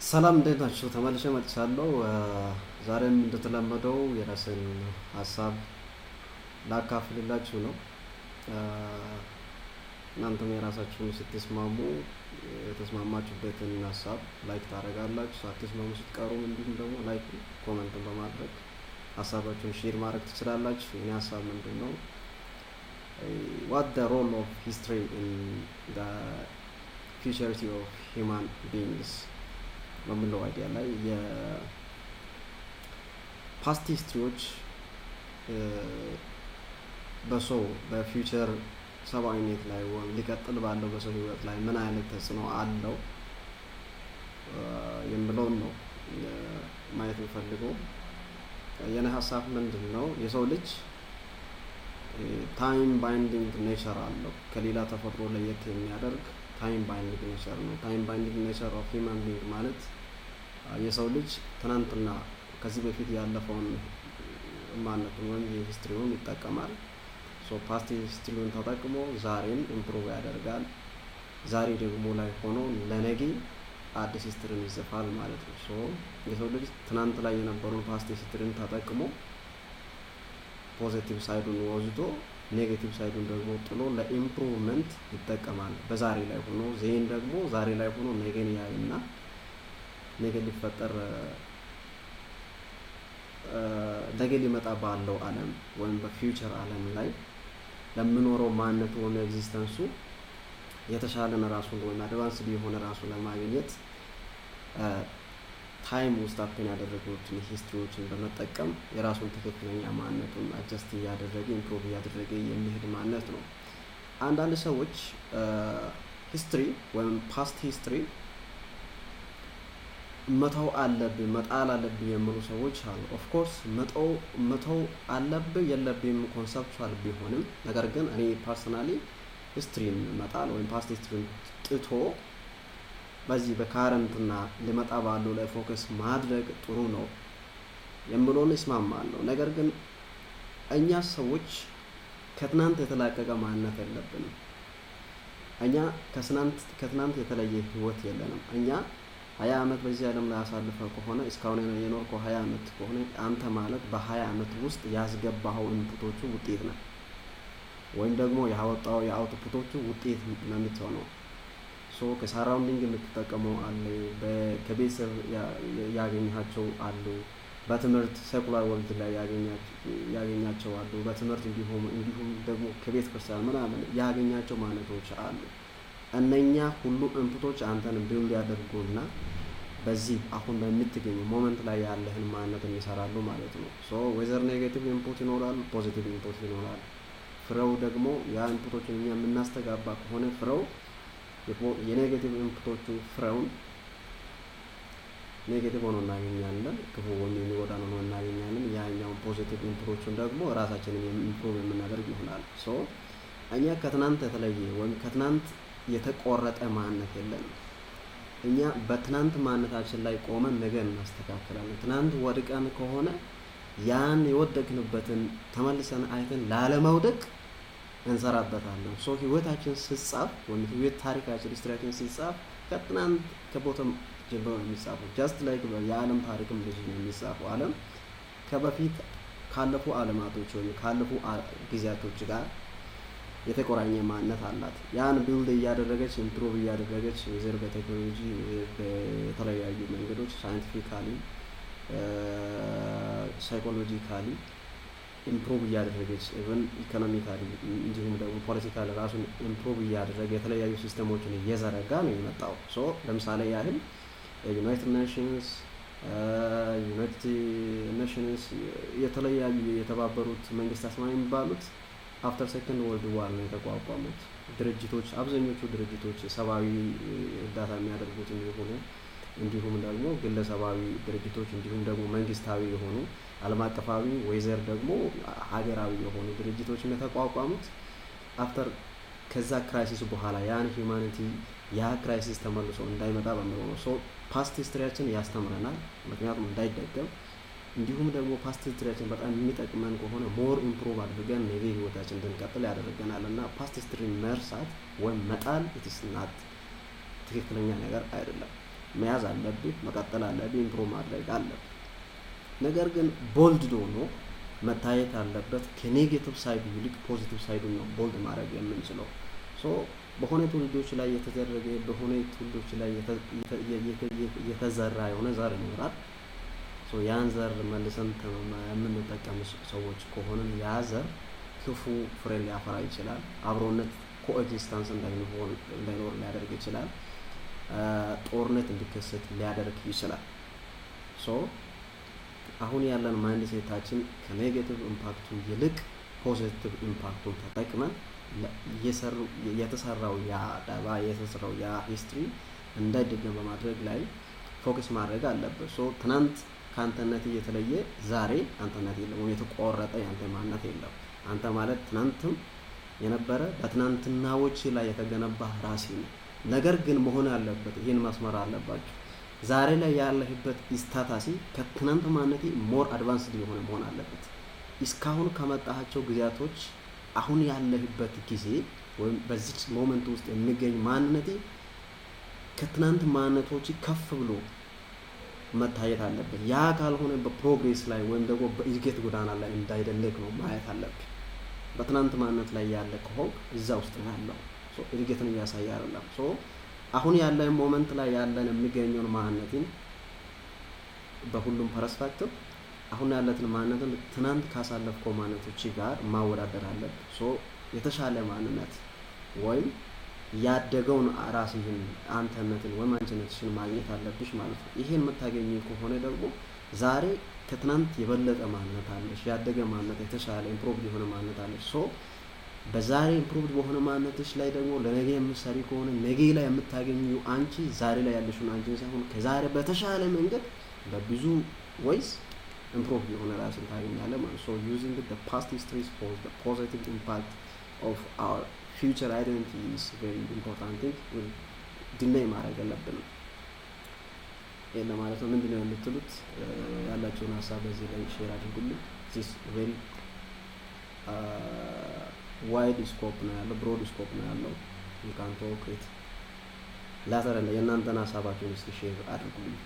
ሰላም፣ እንዴት ናችሁ? ተመልሼ መጥቻለሁ። ዛሬም እንደተለመደው የራሴን ሀሳብ ላካፍልላችሁ ነው። እናንተም የራሳችሁን ስትስማሙ የተስማማችሁበትን ሀሳብ like ታደርጋላችሁ። ሳትስማሙ ስትቀሩም እንዲሁም ደግሞ like comment ን በማድረግ ሀሳባችሁን share ማድረግ ትችላላችሁ። የኔ ሀሳብ ምንድን ነው? What the role of history in the futurity of human beings በምለው idea ላይ የ past history ዎች በሰው በ future ሰብአዊነት ላይ ወይም ሊቀጥል ባለው በሰው ህይወት ላይ ምን አይነት ተጽዕኖ አለው የምለውን ነው ማየት የምፈልገው። የኔ ሀሳብ ምንድን ነው? የሰው ልጅ time binding nature አለው። ከሌላ ተፈጥሮ ለየት የሚያደርግ time binding nature ነው። Time binding nature of human being ማለት የሰው ልጅ ትናንትና ከዚህ በፊት ያለፈውን ማንነቱን ወይም የ history ውን ይጠቀማል። So past history ውን ተጠቅሞ ዛሬን improve ያደርጋል። ዛሬ ደግሞ ላይ ሆኖ ለነገ አዲስ history ን ይጽፋል ማለት ነው። So የሰው ልጅ ትናንት ላይ የነበረውን past history ን ተጠቅሞ positive side ኡን ወስዶ negative side ኡን ደግሞ ጥሎ ለ improvement ይጠቀማል። በዛሬ ላይ ሆኖ then ደግሞ ዛሬ ላይ ሆኖ ነገን ያይና ነገ ሊፈጠር ነገ ሊመጣ ባለው ዓለም ወይም በ future ዓለም ላይ ለሚኖረው ማንነቱ ወይም existence ኡ የተሻለን ራሱን ወይም advanced የሆነ ራሱን ለማግኘት time ውስጥ happen ያደረጉትን history ዎችን በመጠቀም የራሱን ትክክለኛ ማንነቱን adjust እያደረገ improve እያደረገ የሚሄድ ማንነት ነው። አንዳንድ ሰዎች history ወይም past history መተው አለብኝ፣ መጣል አለብኝ የሚሉ ሰዎች አሉ። Of course መተው አለብህ የለብህም conceptual ቢሆንም፣ ነገር ግን እኔ personally history ን መጣል ወይም past history ን ትቶ በዚህ በ current ና ሊመጣ ባለው ላይ focus ማድረግ ጥሩ ነው የምለውን እስማማለሁ። ነገር ግን እኛ ሰዎች ከትናንት የተላቀቀ ማንነት የለብንም። እኛ ከትናንት የተለየ ህይወት የለንም። እኛ 20 ዓመት በዚህ ዓለም ላይ አሳልፈህ ከሆነ፣ እስካሁን የኖርከው 20 ዓመት ከሆነ፣ አንተ ማለት በ20 ዓመት ውስጥ ያስገባኸው input ኦቹ ውጤት ነህ፣ ወይም ደግሞ ያወጣኸው የ output ኦቹ ውጤት ነው የምትሆነው። So ከ surrounding የምትጠቀመው አለ፣ ከቤተሰብ ያገኘሃቸው አሉ፣ በትምህርት secular world ላይ ያገኘሃቸው አሉ፣ በትምህርት እንዲሁም ደግሞ ከቤተ ክርስቲያን ምናምን ያገኘሃቸው ማንነቶች አሉ። እነኛ ሁሉ input ኦች አንተን build ያደርጉና በዚህ አሁን በምትገኘው moment ላይ ያለህን ማንነትን ይሰራሉ ማለት ነው። So whether negative input ይኖራል፣ positive input ይኖራል። ፍሬው ደግሞ ያ input ኦችን እኛ የምናስተጋባ ከሆነ ፍሬው የ negative input ኦቹ ፍሬውን negative ሆኖ እናገኛለን፣ ክፉ ወይም የሚጎዳን ሆኖ እናገኛለን። ያኛውን positive input ኦቹን ደግሞ ራሳችንን improve የምናደርግ ይሆናል። So እኛ ከትናንት የተለየ ወይም ከትናንት የተቆረጠ ማንነት የለንም። እኛ በትናንት ማንነታችን ላይ ቆመን ነገ እናስተካክላለን። ትናንት ወድቀን ከሆነ ያን የወደቅንበትን ተመልሰን አይተን ላለመውደቅ እንሰራበታለን። So ህይወታችን ሲጻፍ ወይም ህይወት ታሪካችን history ያችን ሲጻፍ ከትናንት ከ bottom ጀምሮ ነው የሚጻፈው። Just like የዓለም ታሪክም እንደዚህ ነው የሚጻፈው። ዓለም ከበፊት ካለፉ ዓለማቶች ወይም ካለፉ ጊዜያቶች ጋር የተቆራኘ ማንነት አላት። ያን build እያደረገች improve እያደረገች whether በቴክኖሎጂ በተለያዩ መንገዶች scientifically፣ psychologically improve እያደረገች፣ even economically እንዲሁም ደግሞ politically ራሱን improve እያደረገ የተለያዩ system ኦችን እየዘረጋ ነው የመጣው። So ለምሳሌ ያህል United Nations የተለያዩ የተባበሩት መንግስታት ምናምን የሚባሉት after Second World War ነው የተቋቋሙት ድርጅቶች። አብዛኞቹ ድርጅቶች ሰብአዊ እርዳታ የሚያደርጉት የሚሆኑ እንዲሁም ደግሞ ግለሰባዊ ድርጅቶች እንዲሁም ደግሞ መንግስታዊ የሆኑ ዓለም አቀፋዊ whether ደግሞ ሀገራዊ የሆኑ ድርጅቶችም የተቋቋሙት after ከዛ crisis በኋላ ያን humanity ያ crisis ተመልሶ እንዳይመጣ በሚለው ነው። So past history ያችን ያስተምረናል፣ ምክንያቱም እንዳይደገም። እንዲሁም ደግሞ past history ያችን በጣም የሚጠቅመን ከሆነ more improve አድርገን ነገ ህይወታችን እንድንቀጥል ያደርገናል። እና past history መርሳት ወይም መጣል it's not ትክክለኛ ነገር አይደለም። መያዝ አለብህ፣ መቀጠል አለብህ፣ improve ማድረግ አለብህ። ነገር ግን bold ሆኖ መታየት አለበት። ከ negative side ኡ ይልቅ positive side ኡን ነው bold ማድረግ የምንችለው። So በሆነ ትውልዶች ላይ የተደረገ፣ በሆነ ትውልዶች ላይ የተዘራ የሆነ ዘር ይኖራል። So ያን ዘር መልሰን የምንጠቀም ሰዎች ከሆንን ያ ዘር ክፉ ፍሬ ሊያፈራ ይችላል። አብሮነት coexistence እንዳይኖር ሊያደርግ ይችላል። ጦርነት እንዲከሰት ሊያደርግ ይችላል። So አሁን ያለን mindset ኣችን ከ negative impact ኡ ይልቅ positive impact ኡን ተጠቅመን የተሰራው ያ ደባ፣ የተሰራው ያ history እንዳይደገም በማድረግ ላይ focus ማድረግ አለበት። So ትናንት ከአንተነት የተለየ ዛሬ አንተነት የለም፣ ወይም የተቆረጠ የአንተ ማንነት የለም። አንተ ማለት ትናንትም የነበረ በትናንትናዎች ላይ የተገነባ ራሴ ነው። ነገር ግን መሆን ያለበት፣ ይህን ማስመር አለባችሁ። ዛሬ ላይ ያለህበት status ከትናንት ማንነቴ more advanced የሆነ መሆን አለበት። እስካሁን ከመጣሃቸው ጊዜያቶች አሁን ያለህበት ጊዜ ወይም በዚች moment ውስጥ የሚገኝ ማንነቴ ከትናንት ማንነቶች ከፍ ብሎ መታየት አለበት። ያ ካልሆነ በ progress ላይ ወይም ደግሞ በእድገት ጎዳና ላይ እንዳይደለግ ነው ማየት አለብህ። በትናንት ማንነት ላይ ያለ ከሆንክ እዛ ውስጥ ነው ያለው። እድገትን እያሳየ አይደለም። So አሁን ያለን moment ላይ ያለን የሚገኘውን ማንነትን በሁሉም perspective አሁን ያለትን ማንነትን ትናንት ካሳለፍከው ማንነቶች ጋር ማወዳደር አለብህ። So የተሻለ ማንነት ወይም ያደገውን ራስህን አንተነትን ወይም አንቺነትሽን ማግኘት አለብሽ ማለት ነው። ይሄን የምታገኝ ከሆነ ደግሞ ዛሬ ከትናንት የበለጠ ማንነት አለሽ፣ ያደገ ማንነት፣ የተሻለ improved የሆነ ማንነት አለሽ። So በዛሬ improved በሆነ ማንነትሽ ላይ ደግሞ ለነገ የምትሰሪ ከሆነ ነገ ላይ የምታገኘው አንቺ ዛሬ ላይ ያለሽውን አንቺን ሳይሆን ከዛሬ በተሻለ መንገድ በብዙ ways improve የሆነ ራስን ታገኛለህ ማለት። So using the past histories for the positive impact of our future identity is very important thing. Deny ማድረግ የለብንም። ይህን ለማለት ነው። ምንድን ነው የምትሉት? ያላቸውን ሀሳብ በዚህ ላይ share አድርጉልኝ። This very wide scope ነው ያለው፣ broad scope ነው ያለው። You can talk it later። የእናንተን ሀሳባችሁን እስኪ share አድርጉልኝ።